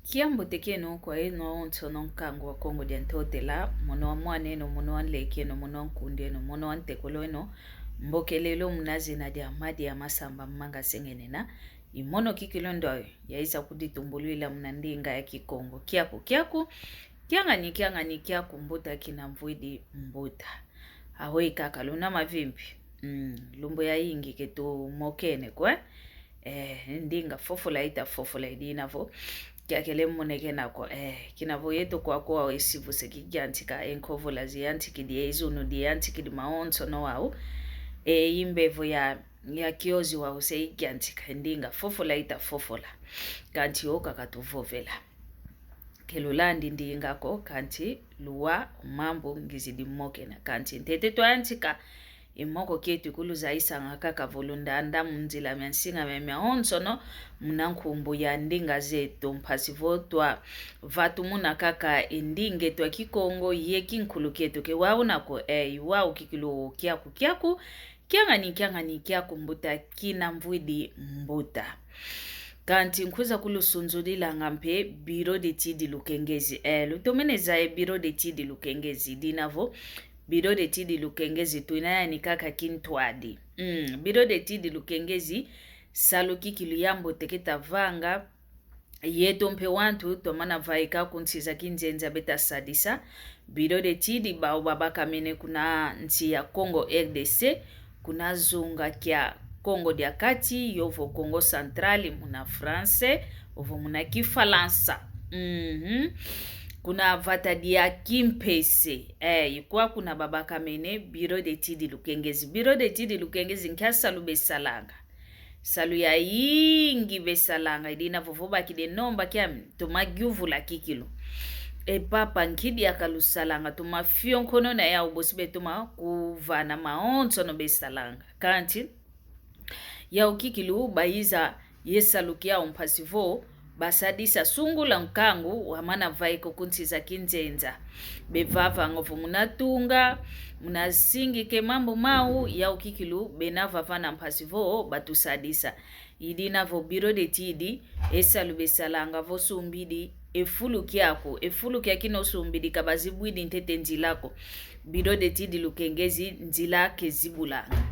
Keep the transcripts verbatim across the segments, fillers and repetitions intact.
Kiambote kieno kwa eno onsono nkangu wa Kongo dia Ntotela, mono wa mwan'eno, mono wa nlek'eno, mono wa nkund'eno, mono wa ntekol'eno, mbokelelo muna zina dia Madi ya Masamba Manga Sengenena, i mono kikilu ndo yaiza kuditumbulwila muna ndinga ya Kikongo. Kiaku, kiaku, kiangani, kiangani, kiaku mbuta kina mvwidi mbuta. Awe kaka luna mavimpi. Mm, lumbu yayingi ke tumokene kwe. Eh, ndinga fofola ita fofola i dina vo kiakele monekena ko. Eh, kina vo yeto kwaku wau e sivu se kiyantika, e nkovola ziyantikidi, e zunu diyantikidi, maonsono wau. E, i mbevo ya, ya kiozi wau se iyantika, e ndinga fofola ita fofola. Kanti o kaka tuvovela. Ke lulandi ndinga ko, kanti luwa mambu ngizidi mokena. Kanti ntete twayantika, i moko kieto ikulu zaisanga kaka vo lundanda mu nzila mia nsinga mia, miaonsono, muna nkumbu ya ndinga zeto, mpasi vo twavatumuna kaka i nding'eto a Kikongo ye kinkulu kieto. Ke wau nako, eh, i wau kikilu kiaku kiaku, kiangani, kiangani, kiaku mbuta kina mvwidi mbuta. Kanti nkwiza kulusunzulilanga mpe Bureau d'Études Lukengezi. Eh, lutomene zaya Bureau d'Études Lukengezi, i dina vo Bureau d'Études Lukengezi twina yani kaka kintwadi. Mm, Bureau d'Études Lukengezi, salu kikilu yambote ke tavanga, yeto mpe wantu twamana vaika ku nsi za kinzenza beta sadisa. Bureau d'Études bau babakamene kuna nsi ya Congo R D C, kuna zunga kia Kongo dia Kati, yovo Kongo Central muna français, ovo muna Kifalansa. Mhm. Kuna vata dia Kimpese, eh, i kwa kuna babakamene Bureau d'Études Lukengezi. Bureau d'Études Lukengezi nkia salu besalanga? Salu yayingi besalanga, i dina vovo bakidi e nomba kiame, toma yuvula kikilu. E papa, nki diaka lusalanga? Toma fionkonona yau bosi betoma kuvana maonsono besalanga. Kanti yau kikilu baiza ye salu kiau mpasi vo basadisa sungula nkangu wamana vaika ku nsi za kinzenza. Bevavanga vo muna tunga, muna singika e mambu mau, yau kikilu bena vavana mpasi vo batusadisa. I dina vo Bureau d'Études, e salu besalanga vo sumbidi e fulu kiaku, e fulu kia kina osumbidi ka bazibwidi ntete nzila ko. Bureau d'Études Lukengezi nzila ke zibulanga.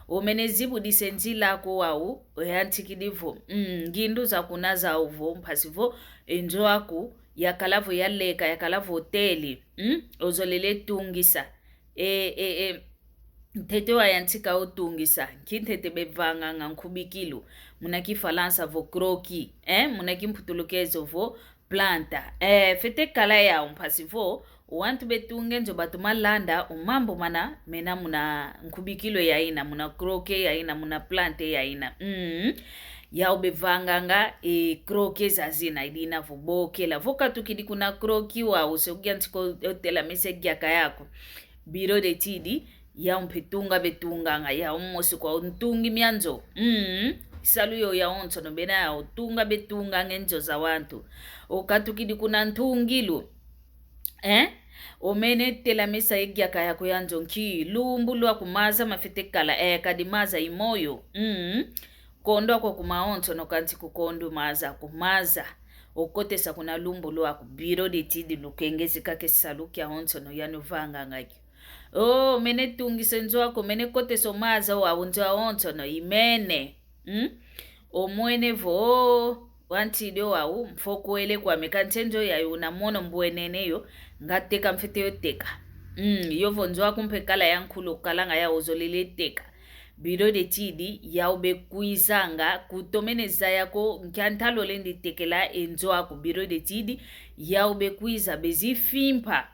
Omene zibudisa e nzila ko wau, oyantikidi vo, mm, ngindu zaku na zau vo, mpasi vo e nzo aku yakala vo yaleka, yakala vo teli, mm, ozolele tungisa. E, e, e, ntete wayantika otungisa, nki ntete bevanganga nkubikilu, muna Kifalansa vo croquis, eh, muna Kimputulukezo vo planta. Eh, fete kala yau mpasi vo wantu betunga e nzo batoma landa o mambu mana mena muna nkubikilu yayina, muna croquis yayina, muna planta yayina. Mm. Yau bevanganga e croquis zazina, i dina vo bokela. Vo katukidi kuna croquis wau se uyantika otelamisa e gyaka yaku, Bureau d'Études, yau mpe tunga betunganga, yau mosi kwa ntungi mia nzo. Mm. Salu yo yawonsono bena yau, tunga betunganga e nzo za wantu. Okatukidi kuna ntungilu, eh? Omene telamisa e gyaka yaku ya nzo, nki lumbu lwaku, maza mafete kala, eh, kadi maza i moyo. Mm. Kondo akwa ku mawonsono, kansi kukondo maza aku, maza okotesa kuna lumbu lwaku. Bureau d'Études Lukengezi kaka e salu kiawonsono yanu vanganga kio. Oh, mene tungisa e nzo aku, mene kotesa o maza wau nzo awonsono, i mene. Mm? Omwene vo, o wantidi o wau, mfokwele kwame, kansi e nzo yayo una mono mbwenene yo, nga teka mfete yo teka. Mm, yovo nzo aku mpe kala ya nkulu, kalanga yau ozolele teka. Bureau d'Études yau bekwizanga, kutomene zaya ko nkia ntalu olendi tekela e nzo aku. Bureau d'Études yau bekwiza, bezifimpa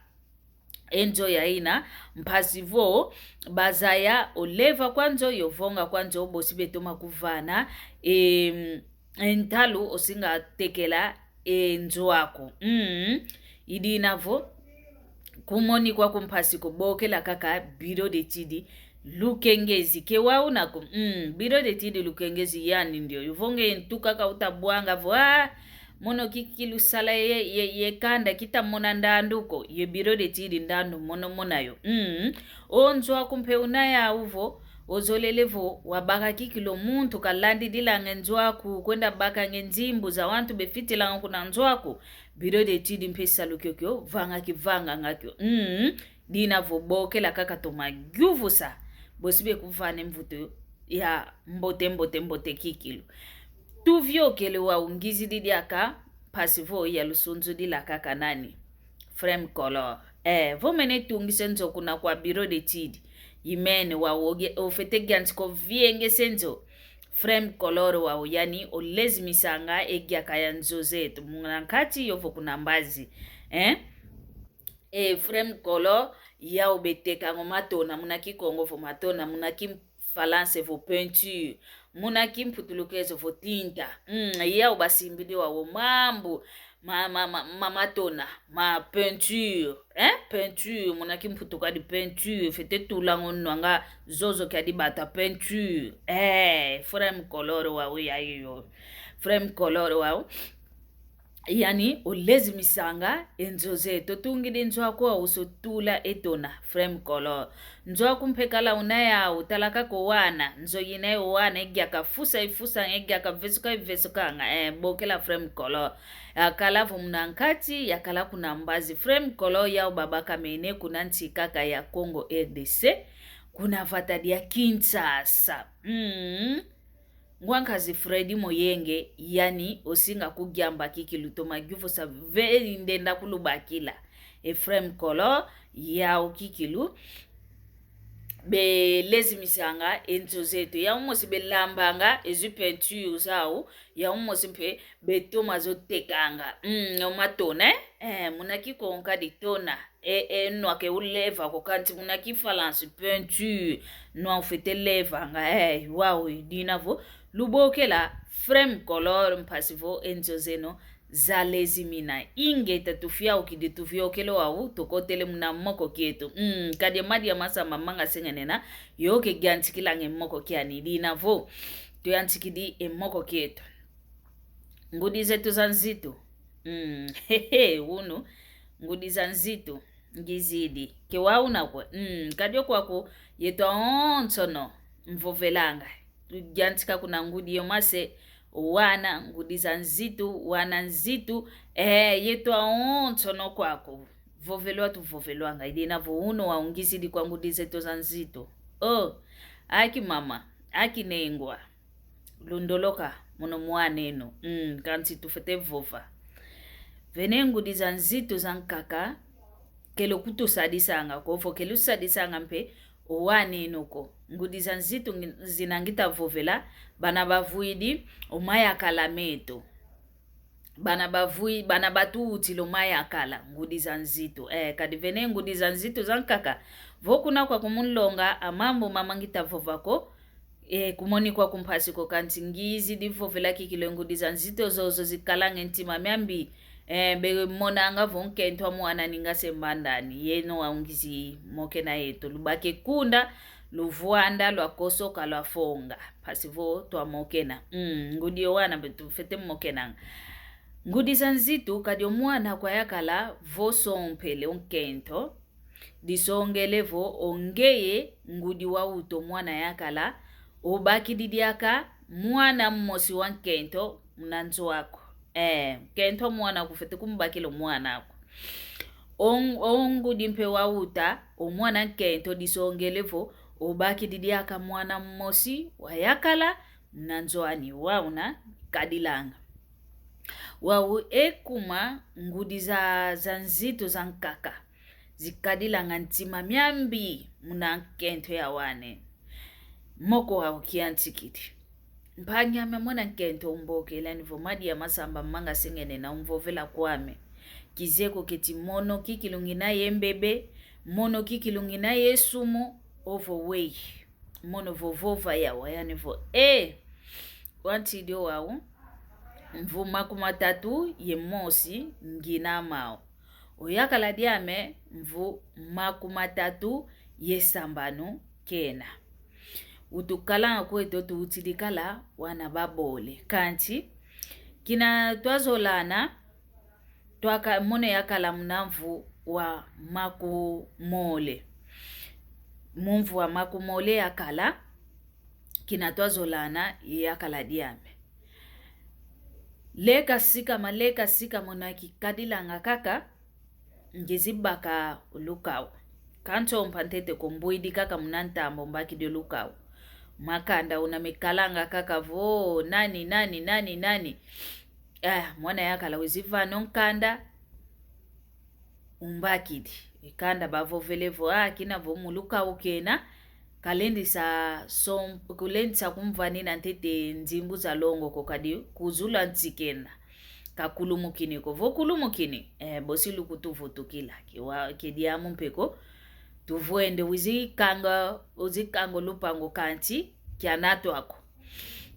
e nzo yayina, mpasi vo bazaya oleva kwa nzo, yo vonga kwa nzo, bosi betoma kuvana, em, e ntalu osinga tekela e nzo aku. Mm. I dina vo kumoni kwaku mpasi ko, bokela kaka Bureau d'Études Lukengezi. Ke wau nako, mm, Bureau d'Études Lukengezi yani ndio. Yo vonge ntu kaka uta bwanga vo, ah, mono ki kilusala ye, ye, ye kanda kita mona ndandu ko. Ye Bureau d'Études ndandu mono mona yo. Mm. O nzo aku mpe una yau vo, Ozolele vo wabaka kikilu muntu kalandidilanga e nzo aku, kwenda bakanga e nzimbu za wantu befitilanga kuna nzo aku. Bureau d'études mpe salu kiokio, vanga kivanganga kio. Mm. Dina vo bokela kaka toma giuvusa. Bosi bekuvana e mvutu ya mbote, mbote, mbote kikilu. Tuviokele wau ngizidi diaka, mpasi vo ya lusunzudila kaka nani? Frem Color. Eh, vo mene tungisa e nzo kuna kwa bureau d'études. Imene wau oge-, ofete giantika oviengesa e nzo. Frem Color wau, yani olezimisanga e giaka ya nzo zeto. Muna nkati yovo kuna mbazi. Eh? E, Frem Color, yau betekanga o matona, muna Kikongo vo matona, muna Kifalansa vo peinture, muna Kimputulukezo vo tinta. Mm, yau basimbidi wau o mambu ma, ma, ma, ma matona, ma peinture, eh? Peinture, muna Kimputu kadi peinture, fete tulanga o nwanga zozo kiadi bata peinture. Eh, Frem Color wau yayo. Frem Color wau. Yani, olezimisanga e nzo zeto. Tungidi nzo aku wau, sotula e tona, Frem Color. Nzo aku mpe kala una yau, tala kaka o wana, nzo ina o wana, e giaka fusa ifusanga, e giaka vesuka ivesukanga, eh, bokela Frem Color. Yakala vo muna nkati, yakala kuna mbazi. Frem Color yau babaka mene kuna nsi kaka ya Congo R D C, kuna vata dia Kinshasa. Mm. Ngwa nkazi Freddy Moyenge, yani osinga kugiamba kikilu, toma giuvusa ve ndenda kulubakila. E Frem Color, yau kikilu belezimisanga e nzo zeto. Yau mosi belambanga e zi peinture zau, yau mosi mpe betoma zotekanga. Mm, o matona, eh? Eh, muna Kikongo kadi tona. E, e, nwa ke uleva ko, kanti muna Kifalansa peinture, nwa ufete levanga, eh, wau. Dina vo lubokela Frem Color, mpasi vo e nzo zeno zalezimina. Ingeta, tufiaukidi, tuviokele wau, tukotele muna moko kieto. Mm, kadi e madia masamba manga sengenena, yo ke giantikilanga e moko kiani. Dina vo tuyantikidi e moko kieto. Ngudi zeto za nzitu. Mm, hehe, unu. Ngudi za nzitu ngizidi. Ke wau una kwe. Mm, kadi o kwaku yeto awonsono mvovelanga. Tugiantika kuna ngudi yo mase, wana, ngudi za nzitu, wana nzitu. Eh, yeto awonsono kwaku. Vovelwa tuvovelwanga. Idina vo unu wau ngizidi kwa ngudi zeto za nzitu. Oh, aki mama, aki nengwa. Lundoloka, mono mwan'eno. Mm, kansi tufete vova. Vene ngudi za nzitu za nkaka, ke lukutusadisanga ko, vo ke lusadisanga mpe o wan'eno ko. Ngudi za nzitu ngi-, zina ngita vovela, bana bavwidi o mayakala meto. Bana bavwi-, bana batutila o mayakala, ngudi za nzitu. Eh, kadi vene ngudi za nzitu za nkaka. Vo kuna kwaku mu nlonga, a mambu mama ngita vova ko, eh, kumoni kwaku mpasi ko, kansi ngizidi vovela kikilu e ngudi za nzitu zozo zikalanga e ntima miambi. Eh, bemonanga vo nkento a mwana ninga se mbandani. Yeno wau ngizi mokena yeto. Lubake kunda, luvwanda, lwakosoka, lwafonga. Mpasi vo twamokena. Mm, ngudi o wana beto tufete mokenanga. Ngudi za nzitu, kadi o mwana kwa yakala vo sompele o nkento. Disongele vo o ngeye ngudi wauta o mwana yakala, obakidi diaka mwana mmosi wa nkento muna nzo aku. Eh, nkento a mwana aku fete kumubakila o mwana aku. O ng-, o ngudi mpe wauta o mwana nkento, disongele vo obakidi diaka mwana mmosi wa yakala muna nzo ani. Wau una kadilanga. Wau ekuma ngudi za, za nzitu za nkaka zikadilanga ntima miambi muna nkento ya wana. Moko wau kiantikidi. Mpangi ame mwana nkento umbokela ni vo madia masamba manga sengenena umvovela kwame. Kizeko keti mono kikilu ngina ye mbebe, mono kikilu ngina ye sumu, ovo wei. Mono vo vova yawa, yani vo, eh, wantidi o wau, mvu makumatatu ye mosi ngina mau. O yakala diame mvu makumatatu ye sambanu kena. Utukalanga kweto tuutidi kala wana babole. Kanti, kina twazolana, twaka-, mono yakala muna mvu wa makumole. Mu mvu wa makumole yakala, kina twazolana ye yakala diame. Leka sikama, leka sikama, una kikadilanga kaka, ngizi baka o lukau. Kansi o mpa ntete ko, mbwidi kaka muna ntambu mbakidi o lukau. Makanda una mekalanga kaka vo, nani, nani, nani, nani. Eh, mwana yakala wizi vana o nkanda, umbakidi. E kanda bavovele vo, ah, kina vo mu lukau kena, kalendi sa som-, kulendi sa kumvanina ntete nzimbu za longo ko, kadi kuzula nsi kena. Kakulumukini ko. Vo kulumukini, eh, bosi lukutuvutukila. Ke wa-, ke diamu mpe ko. Tuvwende, wizi kanga, wizi kanga o lupangu kansi, kiana twa ko.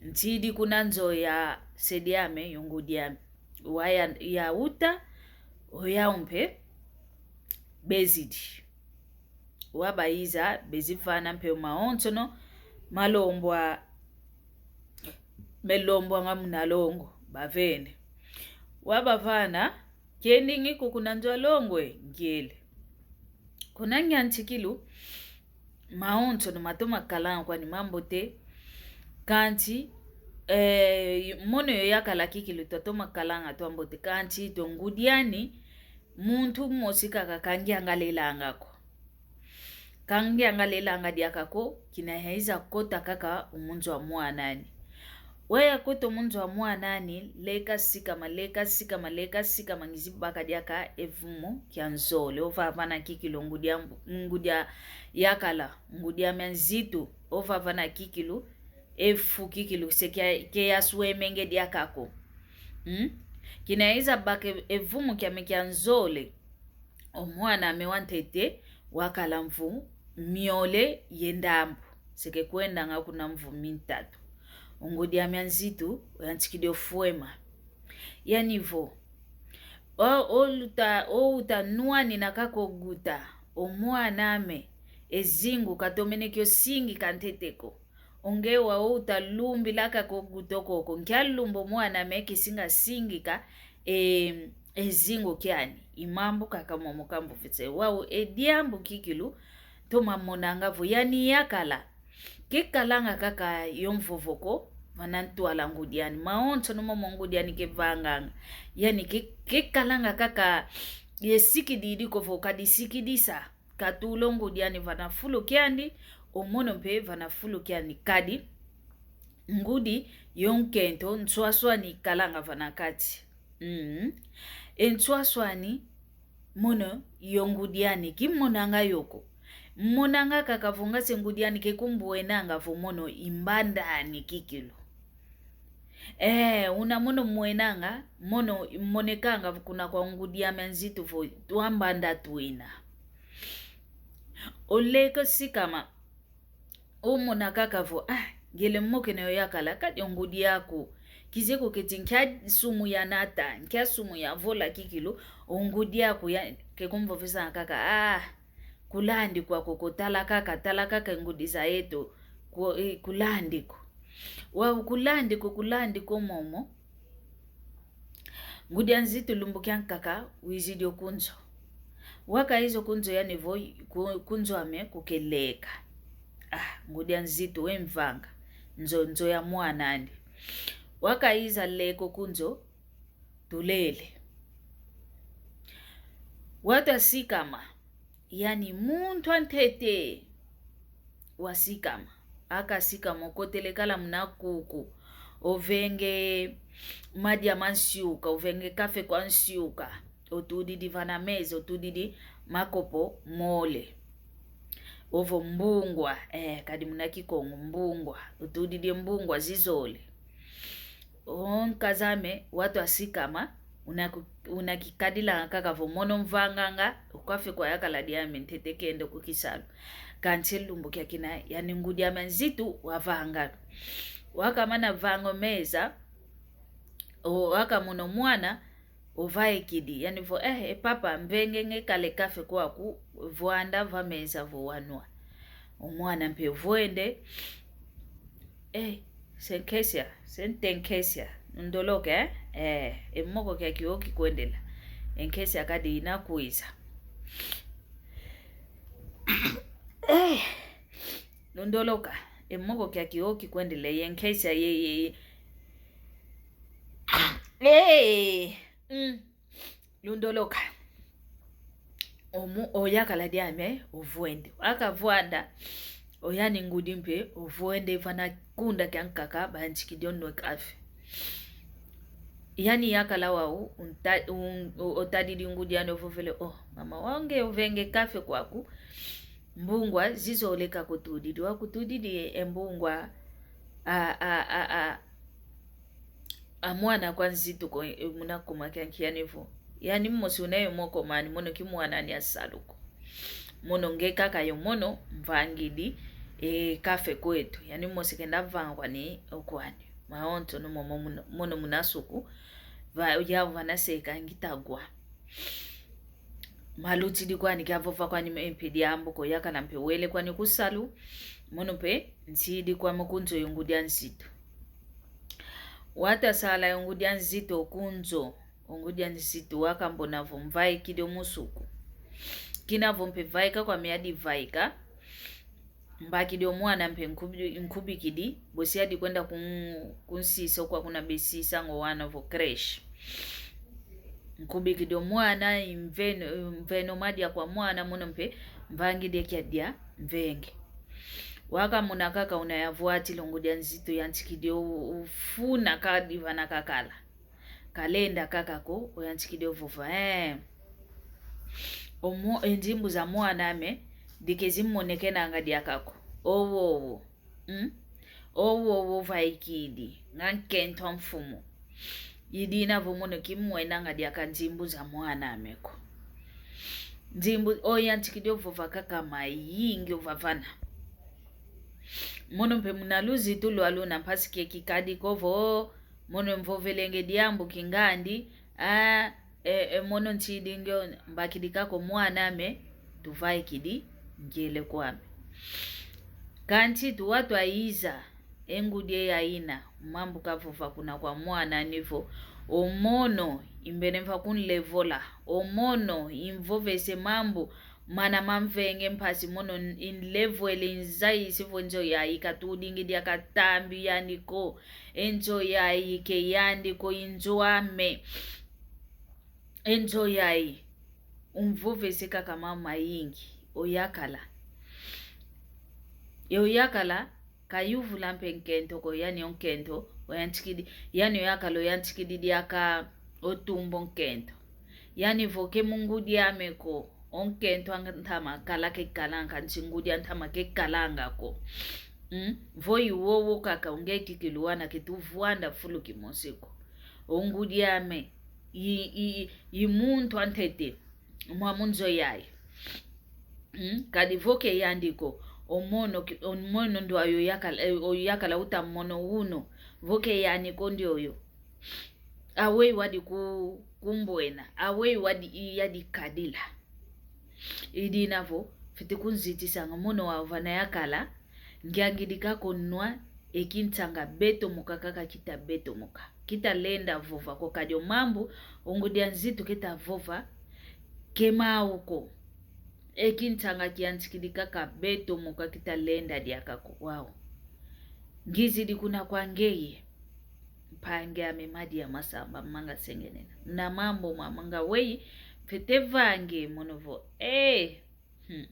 Ntidi kuna nzo ya se diame, yo ngudi ame. Wa ya, yawuta, oyau mpe bezidi. Wa bayiza, bezi vana mpe mawonsono malombwa, melombwanga muna longo, bavene. Wa bavana, kendingi ko kuna nzo a longo e, ngiele. Kuna ngiantikilu, mawonsono matoma kalanga kwani mambote, kansi, eh, mono yo yakala kikilu twatoma kalanga twambote, kansi twe ngudi ani, muntu mosi kaka ka ngiangalelanga ko. Ka ngiangalelanga diaka ko, kina yayiza kota kaka o mu nzo a mwana ani. Wa yakota o mu nzo a mwana ani, leka sikama, leka sikama, leka sikama, ngizi baka diaka e vumu kia nzole, ovavana kikilu ngudi a mbu-, ngudi a yakala, ngudi ame a nzitu, ovavana kikilu, e fu kikilu, se kia, ke yaswemenge diaka ko. Hmm? Kina yayiza baka e, e vumu kiame kia nzole. O mwana ame wa ntete wakala mvu miole ye ndambu. Se ke kwendanga kuna mvu mintatu. O ngudi ame a nzitu, oyantikidi ofwema. Yani vo, o, oluta, owuta nwanina kaka o guta, o mwana ame, e zingu katomene kio singika ntete ko. O nge wau owuta lumbila kaka o guta okoko, nkia lumbu o mwana ame kisinga singika, e, e zingu kiani. I mambu kaka momo kamvovese. Wau e diambu kikilu, toma monanga vo yani yakala. Kekalanga kaka yo mvovo ko, vana ntwala ngudi ani. Mawonsono momo ngudi ani kevanganga. Yani ke, kekalanga kaka ye sikididi ko vo kadisikidisa. Katula o ngudi ani vana fulu kiandi, o mono mpe vana fulu kiandi kadi. Ngudi yo nkento nswaswani kalanga vana kati. Mm. E nswaswani mono yo ngudi ani, kimonanga yo ko. Monanga kaka vo nga se ngudi ani ke kumbwenanga vo mono i mbanda ani kikilu. Eh, una mono mwenanga, mono monekanga kuna kwa ngudi ame a nzitu vo twa mbanda twina. Oleka sikama, omona kaka vo, ah, ngele mokene yo yakala, kadi o ngudi aku. Kizeye ko keti nkia sumu yanata, nkia sumu yavola kikilu, o ngudi aku ya, ke kumvovesa kaka, ah, kulandi kwako ko, tala kaka, tala kaka ngudi za yeto, ku-, eh, kulandi ko. Wau kulandi ko, kulandi ko momo. Ngudi a nzitu lumbu kiankaka wizidi o ku nzo. Wakayiza o ku nzo yani vo ku-, ku nzo ame kukeleka. Ah, ngudi a nzitu wemvanga. Nzo, nzo ya mwana andi. Wakayiza leka o ku nzo, tulele. Watwa sikama. Yani muntu a ntete wasikama. Akasikama, okotele kala muna kuku. Ovenge madia ma nsiuka, ovenge kafe kwa nsiuka. Otudidi vana meza, otudidi makopo mole. Ovo mbungwa, eh, kadi muna Kikongo mbungwa. Otudidi mbungwa zizole. O nkazi ame watwa sikama, una ku-, una kikadilanga kaka vo mono mvanganga, o kafe kwa yakala diame ntete kenda ku kisalu. Kansi lumbu kiakina, yani ngudi ame a nzitu wavanga. Wakamana vanga o meza, o, wakamona o mwana, ovaikidi. Yani vo, eh, e papa, mvenge nge kala e kafe kwaku, vwanda va meza vo wanwa. O mwana mpe ovwende, eh, se nkesia, se nte nkesia, nundoloke, eh? Eh, e moko kiaki o kikwendela. E nkesia kadi ina kwiza. Eh, nundoloka, E moko kiaki o kikwendele ye nkesi aye ye. Ee, mm. Lundoloka. Omu, oyakala diame, ovwende. Wakavuanda, oyani ngudi mpe, ovwende vana kunda kiankaka, bantikidi onwe kafe. Yani yakala wau, unta-, un-, o-, otadidi ngudi yani ovovele, oh, mama wau nge ovenge kafe kwaku. Mbungwa, zizoleka kutudidi, wakutudidi e mbungwa, a, a, a, a, a mwana kwa nzitu ko, e, muna kuma kianki yani vo. Yani mosi unayo moko mani, mono ki mwana ani asalu ko. Mono nge kaka yo mono, mvangidi, e, kafe kwetu. Yani mosi kenda vangwa ni okwani. Maonto no momo muno, mono muna suku. Va, ya vana seka ngitagwa. Malutidi kwani kiavova kwani mpe diambu ko yakala mpe wele kwani kusalu. Mono mpe nsidi kwame kunzo yo ngudi a nzitu. Watasala yo ngudi a nzitu kunzo, o ngudi a nzitu wakambona vo mvaikidi o musuku. Kina vo mpe vaika kwame yadi vaika. Mbakidi o mwana mpe nkubi-, nkubikidi, bosi yadi kwenda kun-, kunsisa kwa kuna besisa ngo wana vo crèche. Nkubikidi o mwana, imveno, imveno madia kwa mwana, mono mpe mvangidi e kiadia, mvenge. Wakamona kaka una yavwatila o ngudi a nzitu yantikidi o-, ofuna kadi vana kakala. Kalenda kaka ko, oyantikidi ovova, eh. Omo, e nzimbu za mwana ame, dike zimonekenanga diaka ko. Owo, owo. Mm? Owo, owo vaikidi. Nga nkento a mfumu. Idina vo mono kimwenanga diaka nzimbu za mwana ame ko. Nzimbu, oyantikidi ovova kaka mayingi ovavana. Mono mpe muna luzitu lwalu na mpasi ke kikadi ko vo, mono mvovelenge diambu kingandi, a, e, e, mono ntidi nge mbakidi kaka o mwana ame, tuvaikidi, ngiele kwame. Kanti tuwa twayiza, e ngudi e yaina, mambu kavova kuna kwa mwana ani vo, o mono, imbene mva kunlevola, o mono, imvovese mambu, mana mamvenge mpasi mono n-, inlevwele inzayisi vo nzo yayi katudingi dia katambi yandi ko. E nzo yayi ke yandi ko, inzo ame. E nzo yayi. Umvovese kaka mama mayingi. Oyakala. E oyakala. Kayuvula mpe nkento ko, yani o nkento, oyantikidi, yani oyakala oyantikidi diaka otumbo nkento. Yani vo ke mu ngudi ame ko, o nkento a ntama kala kekalanga, nsi ngudi a ntama kekalanga ko. Mm? Vo i wowo kaka unge kikilu wana ketuvwanda fulu kimosi ko. O ngudi ame, i, i, i, i muntu a ntete, mwa mu nzo yayi. Mm, kadi vo ke yandi ko, o mono ki-, o mono ndwayo yakala, eh, oyakala uta mono uno. Vo ke yani ko ndioyo. Aweyi wadi ku-, kumbwena. Aweyi wadi i-, yadi kadila. Idina vo, fwete kunzitisanga mono wau vana yakala, ngiangidi kaka onwa, e kintanga betomoka kaka kita betomoka. Kita lenda vova ko kadi o mambu, o ngudi a nzitu keta vova, ke mau ko. E kintanga kiantikidi kaka betomoka kita lenda diaka ko wau. Ngizidi kuna kwa ngeye. Mpangi ame Madia Masamba Manga Sengenena. Na mambu mama nga weyi, fwete vange mono vo. Eh! Hmm.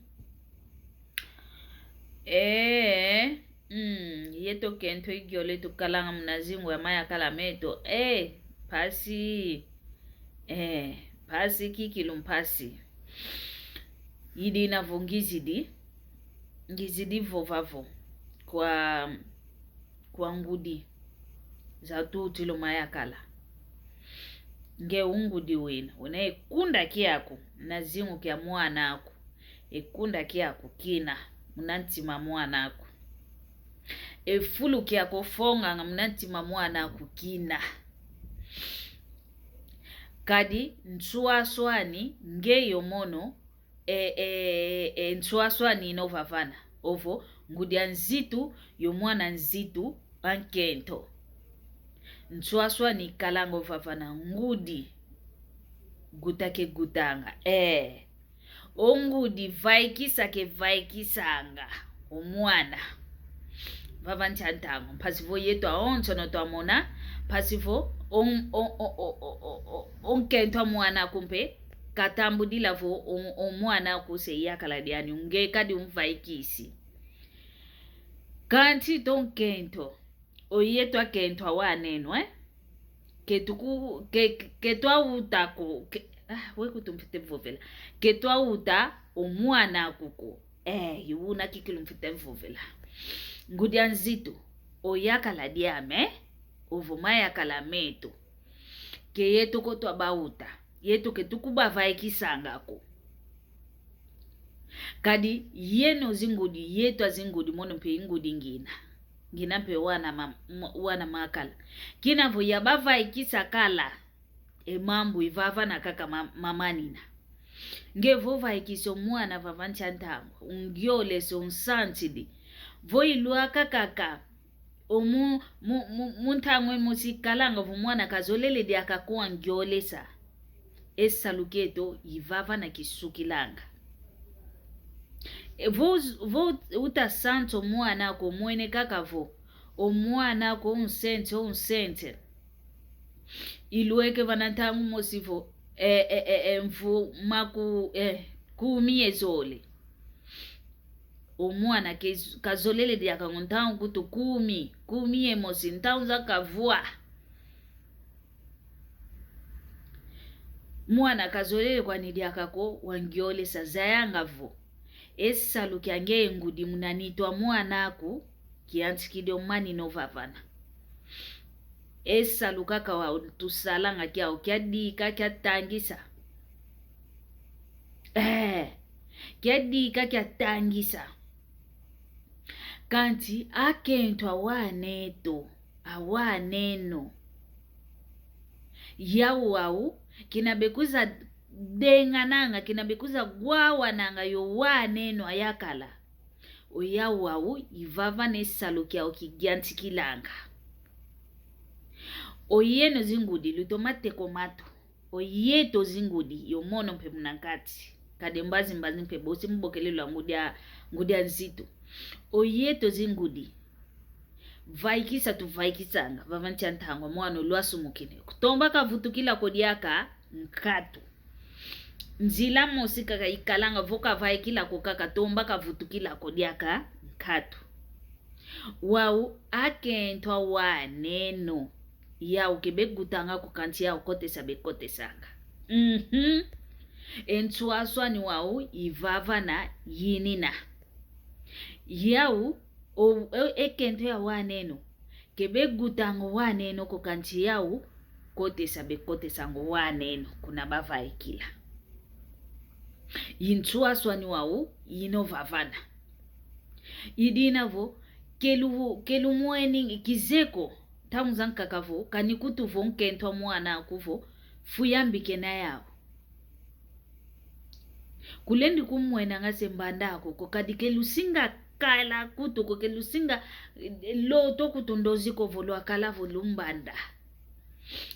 Eh, mm, yeto kento igiole tukalanga muna zingu ya mayakala meto. Eh, mpasi. Eh, mpasi kikilu mpasi. Idina vo ngizidi, ngizidi vova vo. Kwa kwa ngudi za tutilo mayakala. Nge ungudi wina, wina e kunda kiaku, na zingu kia mwana aku. E kunda kiaku kina, muna ntima mwana aku. E fulu kiaku ofonganga muna ntima mwana aku kina. Kadi nswaswani, nge yo mono, e, e, e, nswaswani ina ovavana. Ovo, ngudi a nzitu, yo mwana nzitu, a nkento. Nswaswani ikalanga ovavana, ngudi guta ke gutanga. E, o ngudi vaikisa ke vaikisanga, o mwana. Vava nsi a ntangu, mpasi vo yeto awonsono twamona mpasi vo on-, on-, onkento a mwana aku mpe katambudila vo on-, o mwana aku se yakala diani, nge kadi umvaikisi. Kansi tonkento, o yeto akento awaneno, eh? Ke tuku-, ke, ke twauta ko, ke, ah, we kutu mfite vovela. Ke twauta o mwana aku ko. Eh, i una kikilu mfite vovela. Ngudi a nzitu, o yakala diame, ovo mayakala meto. Ke yeto ko twabauta, yeto ke tukubavaikisanga ko. Kadi yeno zingudi, yeto azingudi, mono mpe i ngudi ngina. Ngina mpe wana ma-, mwa-, wana makala. Kina vo yabavaikisa kala, e mambu ivavana kaka ma-, mamanina. Nge vo vaikisa o mwana vava nsi a ntangu, ungiolesa, unsansidi. Vo ilwaka kaka, o mu, mu, mu, mu ntangu emosi ikalanga vo mwana kazolele diaka ko wangiolesa. E salu kieto ivavana kisukilanga. E, vo, vo utasansa o mwana aku, omwene kaka vo o mwana aku unsense, unsense. Ilweke vana ntangu mosi vo, e, e, e, e, mvu maku, e, kumi ye zole. O mwana ke-, kazolele diaka ngo ntangu kutu kumi, kumi ye mosi, ntangu za kavwa. Mwana kazolele kwani diaka ko wangiolesa, zayanga vo e salu kia nge ngudi muna nitu a mwana aku, kiyantikidi o manino vavana. E salu kaka wa tusalanga kiau, kiadika, kiatangisa. Eh, kiadika, kiatangisa. Kansi akento awaneto, awaneno, yau wau, kina bekwiza dengananga, kina bekwiza gwawananga yo waneno ayakala. O yau wau ivavana e salu kiau kigiantikilanga. O yeno zingudi, lutoma teko matu. O yeto zingudi, yo mono mpe muna nkati. Kadi mbazi mbazi mpe bosi mbokelelo a ngudi a, ngudi a nzitu. O yeto zingudi, vaikisa tuvaikisanga vava nsi a ntangu, mwana olwasumukine, kutomba kavutukila ko diaka nkatu. Nzila mosi kaka ikalanga, vo kavaikila ko kaka, tomba kavutukila ko diaka nkatu. Wau akento awaneno, yau ke begutanga ko, kansi yau kotesa bekotesanga. Mhm. E nswaswani wau ivavana yinina. Yau, o, e, ekento ya waneno ke begutanga o waneno ko, kansi yau kotesa bekotesanga o waneno kuna bavaikila. I nswaswani wau ino vavana. I dina vo, ke lu-, ke lumweni kizeye ko, ntangu zankaka vo, kani kutu vo nkento a mwana aku vo, fu yambi kena yau. Kulendi kumwenanga se mbanda aku ko, kadi ke lusinga kala kutu ko, ke lusinga, eh, loto kutu ndozi ko vo lwakala vo lumbanda.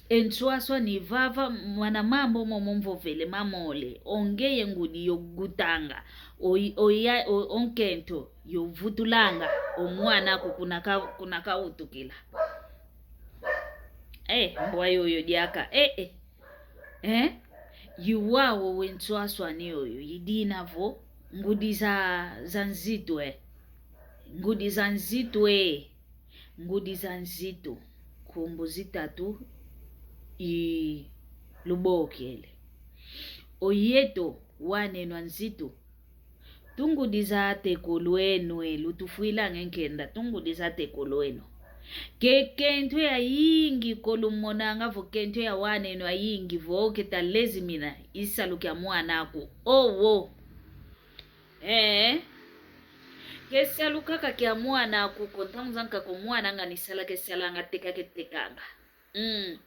E nswaswani vava, mwana mambu momo mvovele mamole, o ngeye ngudi yo gutanga, o, o ya, o, o nkento yo vutulanga o mwana aku kuna ka-, kuna kautukila. Eh, mbwa yoyo diaka. Eh, eh. Eh? I wau we nswaswani yoyo, i dina vo ngudi za, za nzitu, eh. Ngudi za nzitu, eh. Ngudi za nzitu, nkumbu zitatu i lubokele. O yeto waneno a nzitu, tungudi za teko lweno, e, lutufwilanga e nkenda, tungudi za teko lweno. Ke kento yayingi ko lumonanga vo kento ya waneno ayingi vo ke talezimina i salu kia mwana aku. Owo. Eh. Ke salu kaka kia mwana aku ko, ntangu zankaka o mwana ngani sala ke salanga, teka ke tekanga. Mm.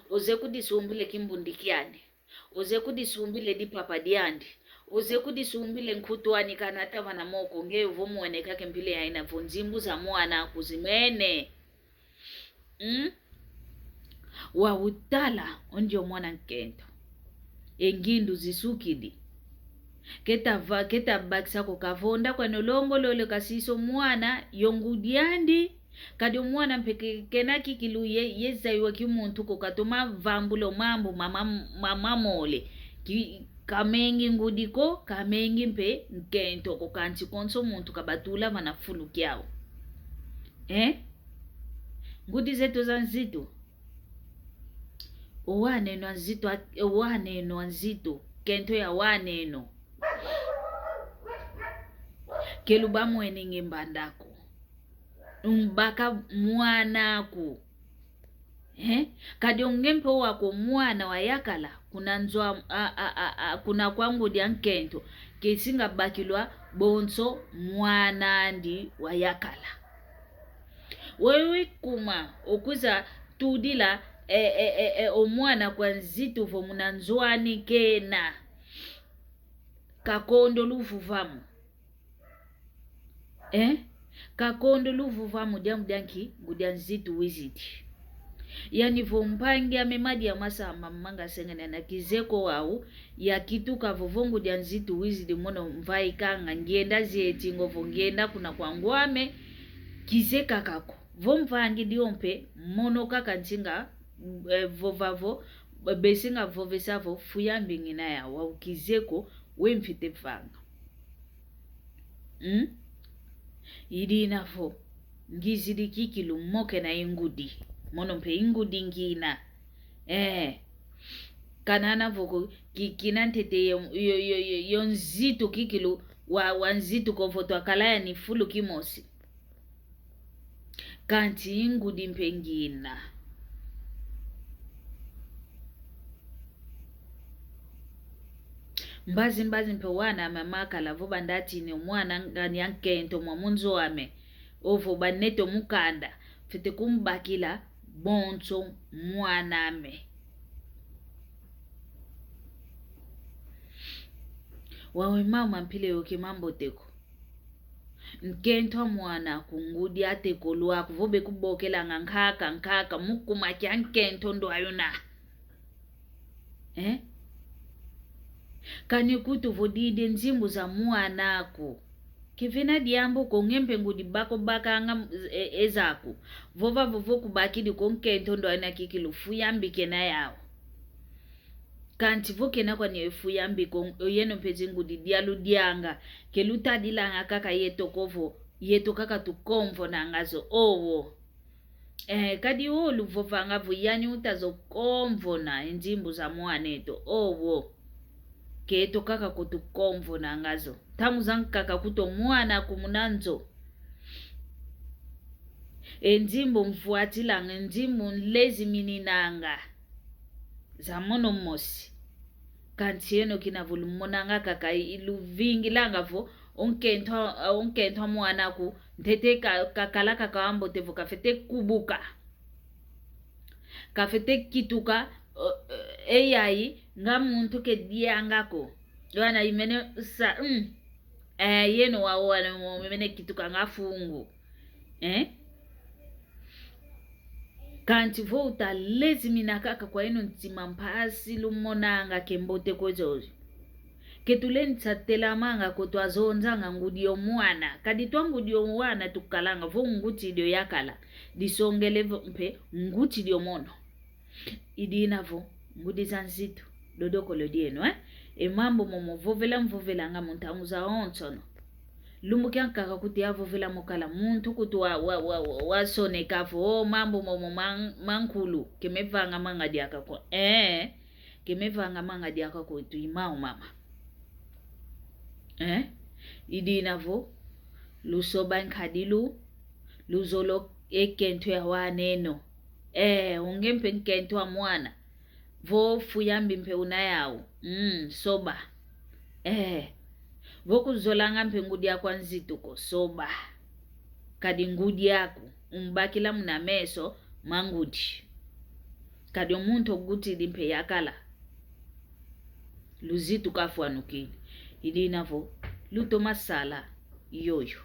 Ozeye kudisumbila e kimbundi kiandi. Ozeye kudisumbila e dipapa diandi. Ozeye kudisumbila e nkutu ani kana tavana moko, nge ovo mwene kaka e mpila yaina vo nzimbu za mwana aku zimene. Mm? Wau tala, o ndio mwana nkento. E ngindu zisukidi. Keta va-, keta bakisa ko, kavonda kwani olongolole kasiso mwana, yo ngudi andi. Kadi o mwana mpe ke-, kena kikilu ye, ye zaiwa kimuntu ko, katoma vambula o mambu mama, mama mole. Ki-, kamengi ngudi ko, kamengi mpe nkento ko, kansi konso muntu kabatula vana fulu kiau. Eh? Ngudi zeto za nzitu. O waneno a nzitu a-, o waneno a nzitu, nkento ya waneno. Kelu bamwenenge mbanda ko. Umbaka mwana aku. Eh? Kadi o nge mpe owakwa o mwana wayakala, kuna nzo a, a, a, a, a, kuna kwa ngudi a nkento, kesinga bakilwa bonso mwana andi wayakala. Wewe kuma, okwiza tudila, e, e, e, e, o mwana kwa nzitu vo muna nzo ani kena. Kakondo luvuvamu. Eh? Kakondo luvuvamu diambu dia nki? Ngudi a nzitu wizidi. Yani vo mpangi ame madi ya masamba manga sengene na kizeko wau, yakituka vovo ngudi a nzitu wizidi mono mvaikanga, ngienda zieti ngo vo ngienda kuna kwa ngw'ame, kizekaka ko. Vo mvangidi o mpe, mono kaka nsinga, eh, vova vo, besinga vovesa vo, fu yambi ngina yau, wau kizeko, we mfite vanga. Hmm? Idina vo, ngizidi kikilu mo kena i ngudi. Mono mpe i ngudi ngina. Eh. Kanana vo ko, ki-, kina ntete yo, yo, yo, yo, yo nzitu kikilu, wa, wa nzitu ko vo twakala yani fulu kimosi. Kansi i ngudi mpe ngina. Mbazi mbazi mpe wan'ame makala vo bandatini o mwana ngani a nkento mwa mu nzo ame, ovo banete o mukanda, fwete kumbakila bonso mwan'ame. Wawe mama mpila yo ke mambote ko. Nkento a mwana aku, ngudi a tekolo aku, vo bekubokelanga nkaka, nkaka, mu kuma kia nkento ndo ayuna. Eh? Kani kutu vo didi nzimbu za mwana aku. Kevena diambu ko, nge mpe ngudi bako bakanga, e, ezaku. Vova vovo kubakidi ko nkento ndo ayuna kikilu, fu yambi kena yau. Kansi vo kena kwani e fu yambi ko, oyeno mpe zingudi dialu dianga, ke lutadilanga kaka yeto ko vo, yeto kaka tukomvonanga zo, owo. Eh, kadi o luvovanga vo yani utazo komvona e nzimbu za mwaneto, owo. Ke yeto kaka ko tukomvonanga zo. Ntangu zankaka kutu o mwana aku muna nzo. E nzimbu mvwatilanga, e nzimbu nlezimininanga. Za mono mosi. Kansi yeno kina vo lumonanga kaka i-, luvingilanga vo, o nkento, o nkento a mwana aku, ntete ka-, kakala kaka wambote vo kafwete kubuka. Kafwete kituka, o, e, eyayi, nga muntu ke dianga ko. Wana imene sa, mm. Eh, yeno wa wana mo-, mene kituka nga fungu. Eh? Kansi vo utalezimina kaka kwa yeno ntima mpasi lumonanga ke mbote ko zozo. Ke tulendi sa telamanga ko twazonzanga ngudi o mwana. Kadi twa ngudi o mwana tukalanga vo ngutidi o yakala. Disongele vo mpe ngutidi o mono. Idina vo, ngudi za nzitu, dodokolo dieno, eh? E mambu momo vovela mvovelanga mu ntangu zawonsono. Lumbu kiankaka kutu yavovela mo kala muntu kutu wa, wa, wa, wa, wasoneka vo, o mambu momo man-, mankulu, ke mevanga manga diaka ko. Eh, ke mevanga manga diaka ko, tuimau mama. Eh? Idina vo, lusoba nkadilu, luzolo e nkento ya waneno. Eh, o nge mpe nkento a mwana. Vo fu yambi mpe una yau. Mm, soba. Eh. Vo kuzolanga mpe ngudi aku a nzitu ko, soba. Kadi ngudi aku, umbakila muna meso ma ngudi. Kadi o muntu ogutidi mpe yakala. Luzitu kafwanukini. Idina vo, lutoma sala yoyo.